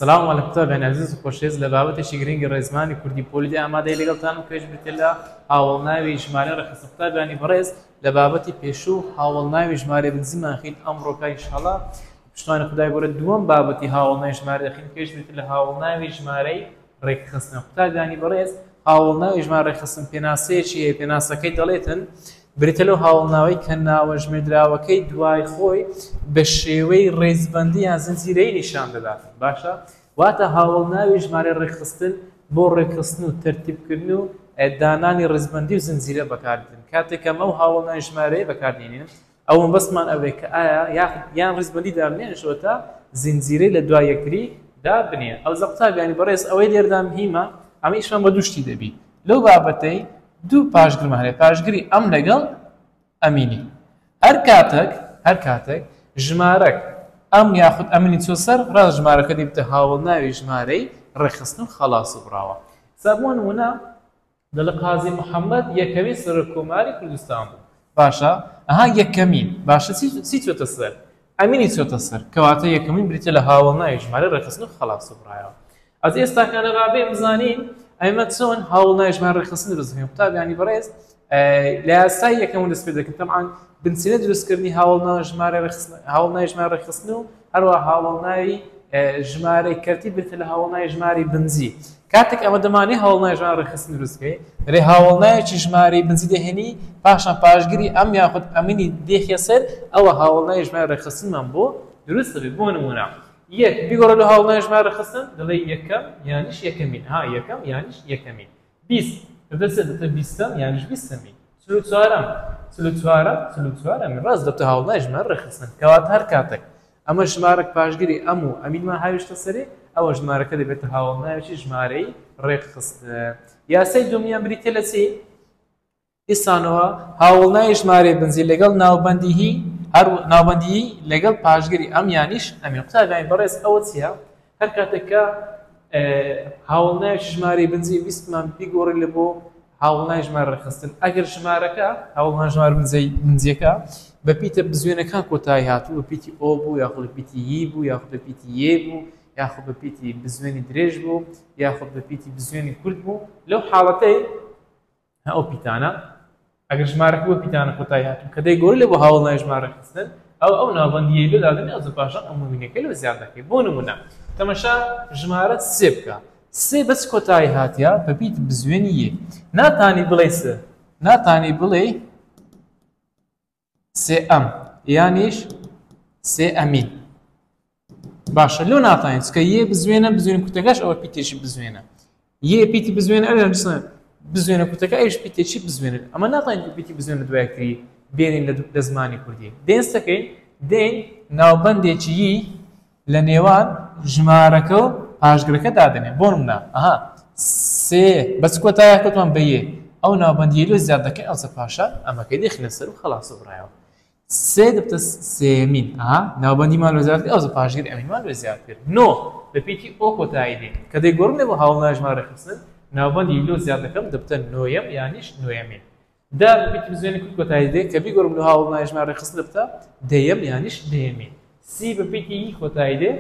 سلام علیکم قوتابیانی ئازیز و خۆشەویست لە بابەتێکی گرنگی ڕێزمانی کوردی پۆلی دە ئامادەی لەگەڵتانم کەش بریتیە لە هاوەڵناوی ژمارەی ڕێکخستن قوتابیانی بەڕێز لە بابەتی پێشوو هاوەڵناوی ژمارەی بنزیمان خین ئەمڕۆکە ئینشاڵا پشتوانی خودای گەورە دووەم بابەتی هاوەڵناوی ژمارە دەخین کەش بریتیە لە هاوەڵناوی ژمارەی ڕێکخستن قوتابیانی بەڕێز هاوەڵناوی ژمارە ڕێکخستن پێناسەیەکی هەیە پێناسەکەی دەڵێتن بریتە لەو هاوەڵناوەی کە ناوە ژمێردراوەکەی دوای خۆی بە شێوەی ڕیزبەندی یان زنجیرەیی نیشان دەدات. باشە واتە هاوەڵناوی ژمارەی ڕێکخستن بۆ ڕێکخستن و تەرتیبکردن و دانانی ڕیزبەندی و زنجیرە بەکاردێن. کاتێک کە ئەم ئەو هاوەڵناوی ژمارەیە بەکاردێنین ئەو مەبەستمان ئەوەیە کە ئایا یاخود یان ڕیزبەندی دابنێن شۆتە زنجیرەی لە دوای یەکتری دابنێ. ئەوجا قوتابیانی بەڕێز ئەوەی لێرەدا مهیمە ئەمە ئیشمان بە دوو شتی دەبی لەو بابەتەی دوو پاشگرمان هەیە پاشگری ئەم لەگەڵ ئەمینی هەر کاتێک هەر کاتێک ژمارەک ئەم یاخود ئەمنی چۆ سەر ڕاست ژمارەکە دەبێتە هاوڵناوی ژمارەی ڕێکخستن و خەڵاس و بڕاوە سا بۆ نمونە دەڵێ قازی محەممەد یەکەمین سەرۆک کۆماری کوردستان بوو باشە ئەها یەکەمین باشە چی چۆتە سەر ئەمینی چۆتە سەر کەواتە یەکەمین بریتە لە هاوڵناوی ژمارەی ڕێکخستن و خەڵاس و بڕایەوە ئەز ئێستاکانە با بێن بزانین ئێمە چۆن هاوڵناوی ژمارە ڕێکخستن دروست دەکەین قوتابیانی بەڕێز لە یاسای یەکەم دەست پێ دەکەن تەبعەن بنچینە دروستکردنی هاوڵناو ژمارە ڕێکخستن هاوڵناوی ژمارە ڕێکخستن و هەروەها هاوڵناوی ژمارەی کەرتی بریتە لە هاوڵناوی ژمارەی بنجی کاتێک ئەمە دەمانێ هاوڵناوی ژمارە ڕێکخستن دروست بکەی دەرێ هاوڵناوێکی ژمارەی بنجی دەهێنی پاشان پاشگری ئەم یاخود ئەمینی دێخە سەر ئەوە هاوڵناوی ژمارە ڕێکخستنمان بۆ دروست دەبێت بۆ نمونە یەک بیگۆڕە لە هاوڵناوی ژمارە ڕێکخستن دەڵێ یەکەم یانیش یەکەمین ها یەکەم یانیش یەکەمین 20 دەبێت دەبێتە بیستەم یانیش بیستەمین 44ەم 44ەم 44ەمین ڕاست دەبێتە هاوڵناوی ژمارە ڕێکخستن کەواتە هەر کاتێک ئەمە ژمارەک پاشگری ئەم و ئەمینمان هاویشتە سەرێ ئەوە ژمارەکە دەبێتە هاوڵناوێکی ژمارەی ڕێکخستن یاسای دووەمیان بریتیە لە چی دیسانەوە هاوڵناوی ژمارەی بنزی لەگەڵ ناوبەندیی هەر ناوبەندیی لەگەڵ پاشگری ئەم یانیش ئەمین قوتابیانی بەڕێز ئەوە چییە هەر کاتێک کە هاوڵناوی ژمارەی بنزی ویستمان بیگۆڕین لە بۆ هاوڵناوی ژمارە ڕێکخستن ئەگەر ژمارەکە هاوڵناوی ژمارە بنزیەکە بە پیتە بزوێنەکان کۆتایی هاتوو بە پیتی ئۆ بوو یاخود بە پیتی ی بوو یاخود بە پیتی یێ بوو یاخود بە پیتی بزوێنی درێژ بوو یاخود بە پیتی بزوێنی کورت بوو لەو حاڵەتەی ئەو پیتانە ئەگەر ژمارەکە بۆ پیتانە کۆتایی هاتوو کە دەیگۆڕی لە بۆ هاوڵناوی ژمارە ڕێکخستن ئەو ئەو ناوبەندیەی لۆ دادەنێ ئەوجا پاشان ئەو مۆمینەکەی لۆ زیاد دەکەی بۆ نمونە تەمەشا ژمارە سێ بکە سێ بەس کۆتایی هاتیە بە پیت بزوێنی یێ ناتانی بڵێ سێ ناتانی بڵێ سێ ئەم یانیش سێ ئەمین باشە لۆ ناتوانین چکە یێ بزوێنە بزوێن کوتەکەش ئەوە پیتێکی بزوێنە یێ پیتی بزوێنە ئەوێ بزوێنە کوتەکە ئەویش پیتێکی بزوێنە ئەمە ناتوانین پیتی بزوێن لە دوایەکتری بێنین لە زمانی کوردی دێن سەکەین دێن ناوبەندێکی لە نێوان ژمارەکە و پاشگرەکە دادەنێن بۆ نمونە ئەها سێ بەس کۆتایە کەوتمان بە یێ ئەو ناوبەندیە لۆ زیاد دەکەین ئەوسە پاشان ئەمەکەی دەخینە سەر و خەڵاس و بڕایەوە سێ دەبتە سێمین ئەها ناوبەندیمان لۆ زیاد کرد ئەوسە پاشگر ئەمینمان لۆ زیاد کرد نۆ بە پیتی ئۆ کۆتایی دێ کە دەیگۆڕم لێ بۆ هاوڵناوی ژمارە ڕێکخستن ناوبەندی لۆ زیاد دەکەم دەبتە نۆیەم یانیش نۆیەمین دە بە پیتی بزوێنی کورت کۆتایی دێ کە بیگۆڕم لۆ هاوڵناوی ژمارە ڕێکخستن دەبتە دەیەم یانیش دەیەمین سی بە پیتی ی کۆتایی دێ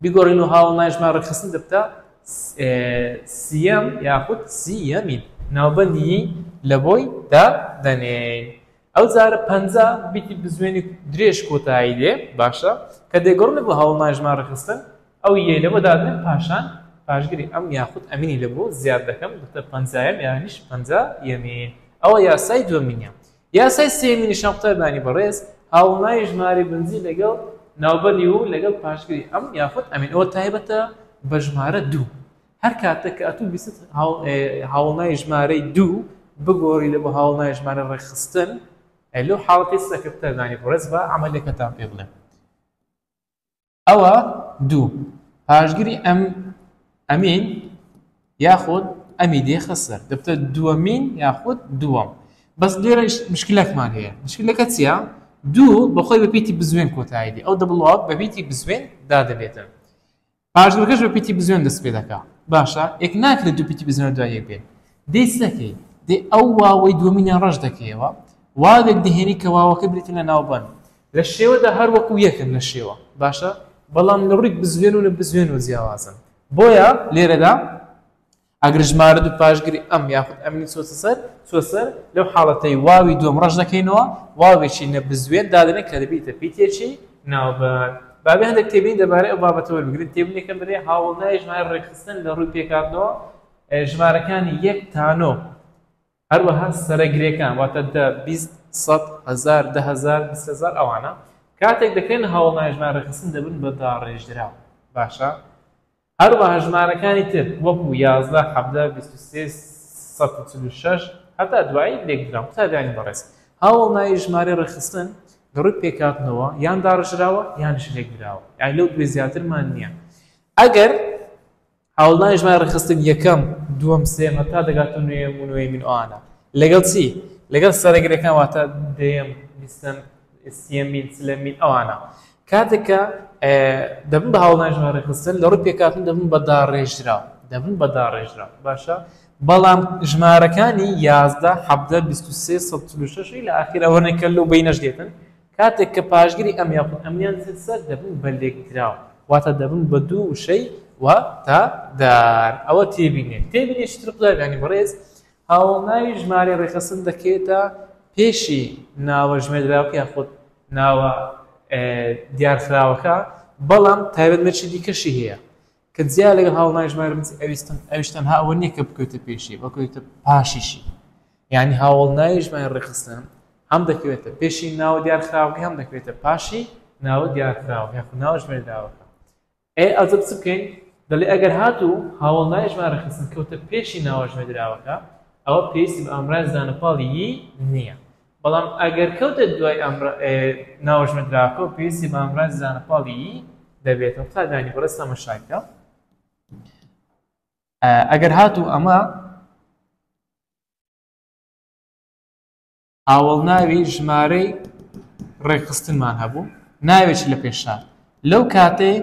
بیگۆڕین و هاوڵناوی ژمارە ڕێکخستن دەبتە سیەم یاخود سیەمین ناوبەندی لە بۆی دادەنێین ئەو جارە 50 بیتی بزوێنی درێژ کۆتایی دێ باشە کە دەگۆڕن بۆ هاوڵناوی ژمارە ڕێکخستن ئەو یەی لەبۆ دادەنێم پاشان پاشگری ئەم یاخود ئەمینی لەبۆ زیاد دەکەم دەبتە پەنجایەم یانیش پەنجایەمین ئەوە یاسای دووەمینە یاسای سێیەمینیشان قوتابیانی بەڕێز هاوڵناوی ژمارەی بنجی لەگەڵ ناوبەندی و لەگەڵ پاشگری ئەم یاخود ئەمین ئەوە تایبەتە بە ژمارە دوو هەر کاتێک کە ئەتوو بیست هاوڵناوی ژمارەی دوو بگۆڕی لە بۆ هاوڵناوی ژمارە ڕێکخستن لەو حاڵەتی سەکە قوتابیانی بەڕێز بە عەمەلەکەتان پێ بڵێم ئەوە دوو پاشگری ئەم ئەمین یاخود ئەمی دێخە سەر دەبتە دووەمین یاخود دووەم بەس لێرە مشکلەکمان هەیە مشکلەکە چییە؟ دوو بەخۆی بە پیتی بزوێن کۆتایی دێ ئەو دەبڵ بە پیتی بزوێن دادەبێتن پاشگرەکەش بە پیتی بزوێن دەست پێ دەکا باشە یەک ناکرێت دوو پیتی بزوێن دوای یەک بێن دێ چ دەکەی دێ ئەو واوەی دووەمینیان ڕەش دەکەیەوە واوێک دەهێنی کە واوەکە بریتە لە ناوبەند لە شێوەدا هەر وەکو یەکن لە شێوە باشە. بەڵام لە ڕووی بزوێن و نەبزوێن و جیاوازن. بۆیە لێرەدا ئەگەر ژمارە دوو پاشگری ئەم یاخود ئەمنی چۆتە سەر چوە سەر لەو حاڵەتەی واوی دووەم ڕەش دەکەینەوە واوێکی نەبزوێن دادەنێن کە دەبیتە پیتێکی ناوبەر. با بێ هەندێک تێبینی دەربارەی ئەو بابەتە وەربگرین. تێبینیەکەم دەرێ هاوڵناوی ژمارە ڕێکخستن لە ڕووی پێکهاتنەوە ژمارەکانی یەک تا نۆ هەروەها سەرەگرێکان واتە دە، 20، سەد، هەزار، 10,000، 20,000 ئەوانە کاتێک دەکرێن هاوڵناوی ژمارە ڕێکخستن دەبن بە داڕێژدراو. باشە هەروەها ژمارەکانی تر وەکو 11، 17، 23، 146 هەتا دوایی لێکدراون. قوتابیانی بەڕێز هاوڵناوی ژمارەی ڕێکخستن لە ڕووی پێکهاتنەوە یان داڕێژراوە یانیش لێکدراوە، یانی لەو دوێ زیاترمان نییە. ئەگەر هاوڵناوی ژمارە ڕێکخستن یەکەم، دووەم، سێیەم هەتا دەگاتە نۆیەم و نۆیەمین ئەوانە لەگەڵ چی؟ لەگەڵ سەرەگرەکان واتە دەیەم، بیستەم، سیەمین، چلەمین ئەوانە کاتێک کە دەبن بە هاوڵناوی ژمارە ڕێکخستن لە ڕووی پێکهاتن دەبن بە داڕێژراو، دەبن بە داڕێژراو. باشە بەڵام ژمارەکانی 11، 17، 23، 146 لە ئاخیر ئەوەنە کە لەو بەینەش دێتن کاتێک کە پاشگری ئەم یاخود ئەمیان دێتە سەر دەبن بە لێکدراو واتە دەبن بە دوو وشەی واتادار. ئەوە تێبینێک تێبینێکی تر قوتابیانی بەڕێز هاوڵناوی ژمارەی ڕێکخستن دەکەوێتە پێشی ناوە ژمێردراوەکە یاخود ناوە دیارخراوەکە بەڵام تایبەتمەندی دیکەشی هەیە کە جیا لەگەڵ هاوڵناوی ژمارە بنچی ئەویستن ئەویش تەنها ئەوە نییە کە بکەوێتە پێشی بکەوێتە پاشیشی یعنی هاوڵناوی ژمارە ڕێکخستن هەم دەکەوێتە پێشی ناوە دیارخراوەکە هەم دەکەوێتە پاشی ناوە دیارخراوەکە یاخود ناوە ژمێردراوەکە. ئێ ئەجە چ بکەین؟ دەڵێ ئەگەر هاتوو هاوڵناوی ژمارە ڕێکخستن کەوتە پێشی ناوە ژمێردراوەکە ئەوە پێویستی بە ئامراز دانەپاڵی ی نییە، بەڵام ئەگەر کەوتە دوای ناوە ژمێردراوەکەوە پێویستی بە ئامراز دانەپاڵی ی دەبێتەوە. قوتابیانی بەڕێز تەماشای بکە ئەگەر هاتوو ئەمە هاوەڵناوی ژمارەی ڕێکخستنمان هەبوو ناوێکی لە پێشا لەو کاتەی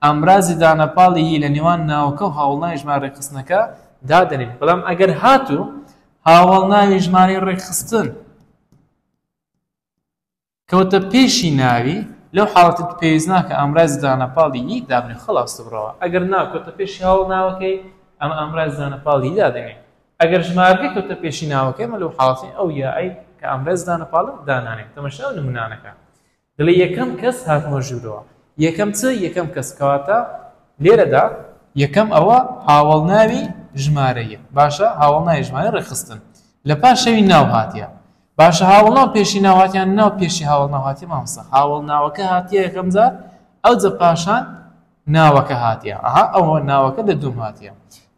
ئامرازی دانەپاڵی ی لە نێوان ناوەکە و هاوەڵناوی ژمارە ڕێکخستنەکە دادەنێین بەڵام ئەگەر هاتوو هاوەڵناوی ژمارەی ڕێکخستن کەوتە پێشی ناوی، لەو حاڵەتە پێویست ناکە ئامرازی دانەپاڵی ی دابنێ خەڵاس بڕەوە، ئەگەر نا کەوتە پێشی هاوەڵناوەکەی ئەمە ئامرازی دانەپاڵی ی دادەنێ، ئەگەر ژمارەکەی کەوتە پێشی ناوەکەی ئەمە لەو حاڵەتەی ئەو یائەی کە ئامرازی دانەپاڵە دانانێ. تەماشا ئەو نمونانەکە دەڵێ یەکەم کەس هاتمە ژوورەوە، یەکەم چ؟ یەکەم کەس، کەواتە لێرەدا یەکەم ئەوە هاوەڵناوی ژمارەیە، باشە هاوەڵناوی ژمارەی ڕێکخستن لە پاشەوی ناو هاتیە، باشە هاوەڵناو پێشی ناو هات یان ناو پێشی هاوەڵناو هاتیە مامۆستا؟ هاوەڵناوەکە هاتیە یەکەم جار ئەوجە پاشان ناوەکە هاتیە. ئەها ئەوە ناوەکە لە دوم هاتیە.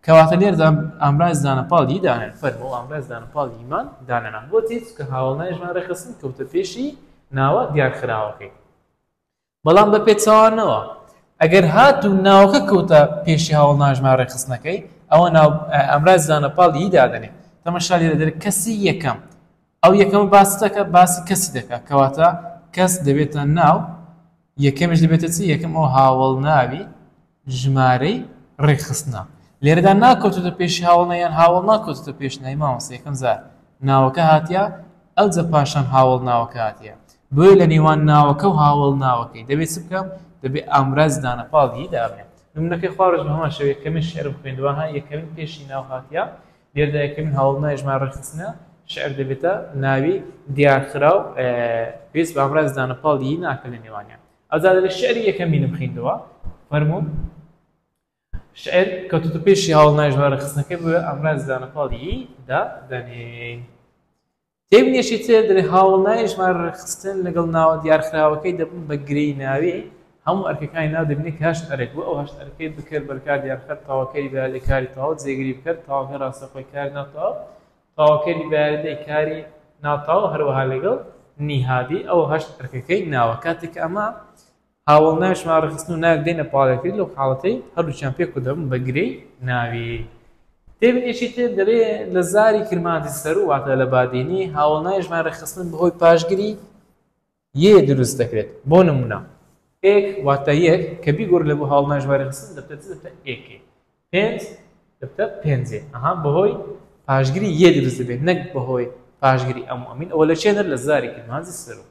کەواتە لێرەدا ئامراز دانەپاڵ ی دانێن. فەرموو ئامراز دانەپاڵ یمان دانەنا. بۆچی؟ چونکە هاوەڵناوی ژمارە ڕێکخستن کەوتە پێشی ناوە دیارخراوەکەی. بەڵام بە پێچەوانەوە ئەگەر هاتوو ناوەکە کەوتە پێشی هاوەڵناوی ژمارە ڕێکخستنەکەی ئەوە ناو ئامراز دانەپاڵ ی دادەنێ. تەماشا لێرە دەرێ کەسی یەکەم، ئەو یەکەمە باس دەکە باسی کەسی دەکا، کەواتە کەس دەبێتە ناو، یەکەمیش دەبێتە چی؟ یەکەم ئەو هاوەڵناوی ژمارەی ڕێکخستنە. لێرەدا ناکەوتێتە پێشی هاوەڵنا یان هاوەڵ ناکەوتێتە پێش ناوی مامۆستا. یەکەم جار ناوەکە هاتیە ئەوجە پاشان هاوەڵ ناوەکە هاتیە. بۆیە لە نێوان ناوەکە و هاوەڵ ناوەکەی دەبێت چ بکەم؟ دەبێت ئامراز دانەپاڵ ی دابنێم. نمونەکەی خواڕش بە هەمان شێوە یەکەمین شعرم خوێندوە ها یەکەمین پێشی ناو هاتیە لێرەدا یەکەمین هاوەڵناوی ژمارە ڕێکخستنە شعر دەبێتە ناوی دیارخراو پێویست بە ئامراز دانەپاڵ ی ناکە لە نێوانیان. ئەوجا دەبێت شعری یەکەمینم خوێندەوە فەرموو شعر کەوتوتە پێشی هاوەڵناوی ژمارە ڕێکخستنەکەی بۆیە ئامراز دانەپاڵ ی دادەنێین. تێبینیەکی تر دەبێت هاوەڵناوی ژمارە ڕێکخستن لەگەڵ ناوە دیارخراوەکەی دەبن بە گرێی ناوی هەموو ئەرکەکانی ناو دەبینێت کە هەشت ئەرک بوو ئەو هەشت ئەرکەی بکەر بەرکار دیارخەر تەواوکەری بەیاردەی کاری تەواو جێگری بکەر تەواوکەر ڕاستەوخۆی کاری ناتەواو تەواوکەری بەیاردەی کاری ناتەواو هەروەها لەگەڵ نیهادی ئەو هەشت ئەرکەکەی ناوە کاتێک کە ئەمە هاوەڵناوی ژمارە ڕێکخستن و ناوێک دێنە پاڵێکری لەو حاڵەتەی هەردووکیان پێک و دەبن بە گرێی ناوی. تێبینیەکی تر دەڵێ لە زاری کرمانجی سەروو واتە لە بادینی هاوەڵناوی ژمارە ڕێکخستن بەهۆی پاشگری یێ دروست دەکرێت. بۆ نمونە ئێک واتە یەک کە بیگۆڕی لە بۆ هاوەڵناوی ژمارە ڕێکخستن دەبتە چ؟ دەبتە ئێکێ. پێنج دەبتە پێنجێ. ئەها بەهۆی پاشگری یێ دروست دەبێت نەک بەهۆی پاشگری ئەم و ئەمین. ئەوە لە چێ دەر؟ لە زاری کرمانجی سەروو.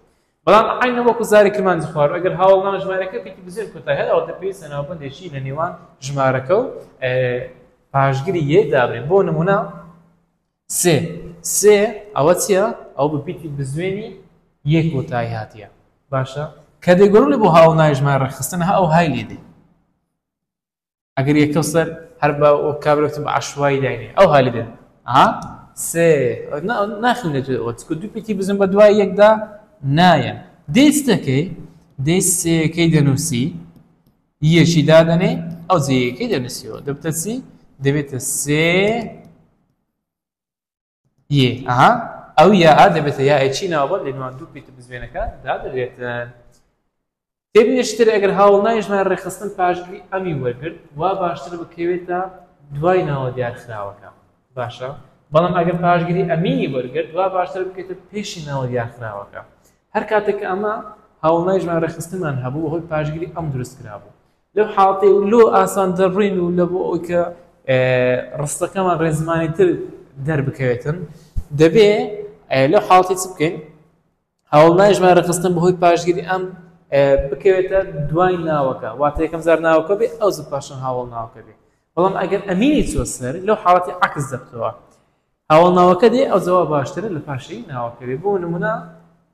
بەڵام عەینە وەکو زاری کرمانجی خوارو ئەگەر هاوەڵناو ژمارەکە پیتی بزوێن کۆتایی هات ئەوەتە پێویستە ناوبەندێکی لە نێوان ژمارەکە و پاشگری یێ دابنێن بۆ نمونە سێ سێ ئەوە چییە ئەو بە پیتی بزوێنی یێ کۆتایی هاتیە باشە کە دەگۆڕن بۆ هاوەڵناوی ژمارە ڕێکخستن هە ئەو های لێ دێ ئەگەر یەکەو سەر هەر بە کابرا وتم بە عەشوایی داینێ ئەو هالی دێن ئەها سێ ناخوێنێتەوە چکە دوو پیتی بزن بە دوای یەکدا نایەن دێ چ دەکەی دێ سێیەکەی دەنووسی یەکی دادەنێ ئەو جێیەکەی دەنووسیەوە دەبتە چی دەبێتە سێ یێ ئەها ئەو یا ئا دەبێتە یا ئێ چی ناوبەند لە نێوان دوو پیتە بزوێنەکە دادەنرێتن. تێبینیشی تر ئەگەر هاوەڵناوی ژمارە ڕێکخستن پاشگری ئەمی وەرگرت وا باشترە بکەوێتە دوای ناوە دیارخراوەکە باشە بەڵام ئەگەر پاشگری ئەمینی وەرگرت وا باشترە بکەوێتە پێشی ناوە دیارخراوەکە هەر کاتێک کە ئەمە هاوەڵناوی ژمارە ڕێکخستنمان هەبوو بەهۆی پاشگری ئەم دروست کرابوو لەو حاڵەتەی لۆ ئاسان دەربڕین و لە بۆ ئەوەی کە ڕستەکەمان ڕێزمانی تر دەربکەوێتن دەبێ لەو حاڵەتی چ بکەین هەوڵنای ژمارە ڕێکخستن بەهۆی پاشگری ئەم بکەوێتە دوای ناوەکە واتە یەکەم جار ناوەکە بێ ئەو پاشان هاوڵ ناوەکە بێ بەڵام ئەگەر ئەمینی چۆ سەر لەو حاڵەتی عکس دەبتەوە هاوەڵناوەکە دێ ئەو جەواب باشترە لە پاشی ناوەکە بێ بۆ نمونە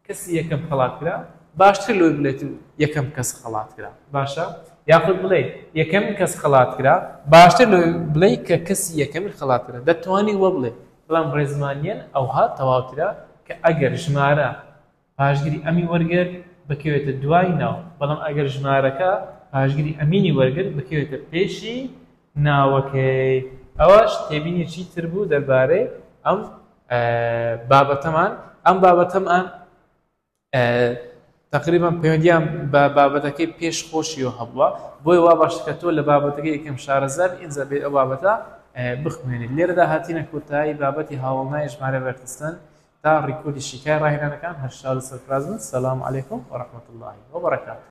کەسی یەکەم خەڵات کرا باشتر لۆی بڵێت و یەکەم کەس خەڵات کرا باشە یاخود بڵێ یەکەم کەس خەڵات کرا باشتر لۆی بڵێ کە کەسی یەکەمین خەڵات کرا دەتوانی وە بڵێ بەڵام ڕێزمانیەن ئەوها تەواوترە کە ئەگەر ژمارە پاشگری ئەمی وەرگرت بکەوێتە دوای ناو، بەڵام ئەگەر ژمارەکە پاشگری ئەمینی وەرگرت بکەوێتە پێشی ناوەکەی. ئەوەش تێبینیەکی تر بوو دەربارەی ئەم بابەتەمان. ئەم بابەتەمان تقریبا پەیوەندیان بە بابەتەکەی پێش خۆشیەوە هەبووە، بۆیە وا باشتر کە تۆ لە بابەتەکەی یەکەم شارەزا بی ئینجا بێ ئەو بابەتە بخوێنیت. لێرەدا هاتینە کۆتایی بابەتی هاوەڵناوی ژمارەی ڕێکخستن. تا ڕیکۆردی شیکای ڕاهێنانەکان هەر شاد و سەرفراز بن سلام علیکم و رحمە اللە و بەرەکاته.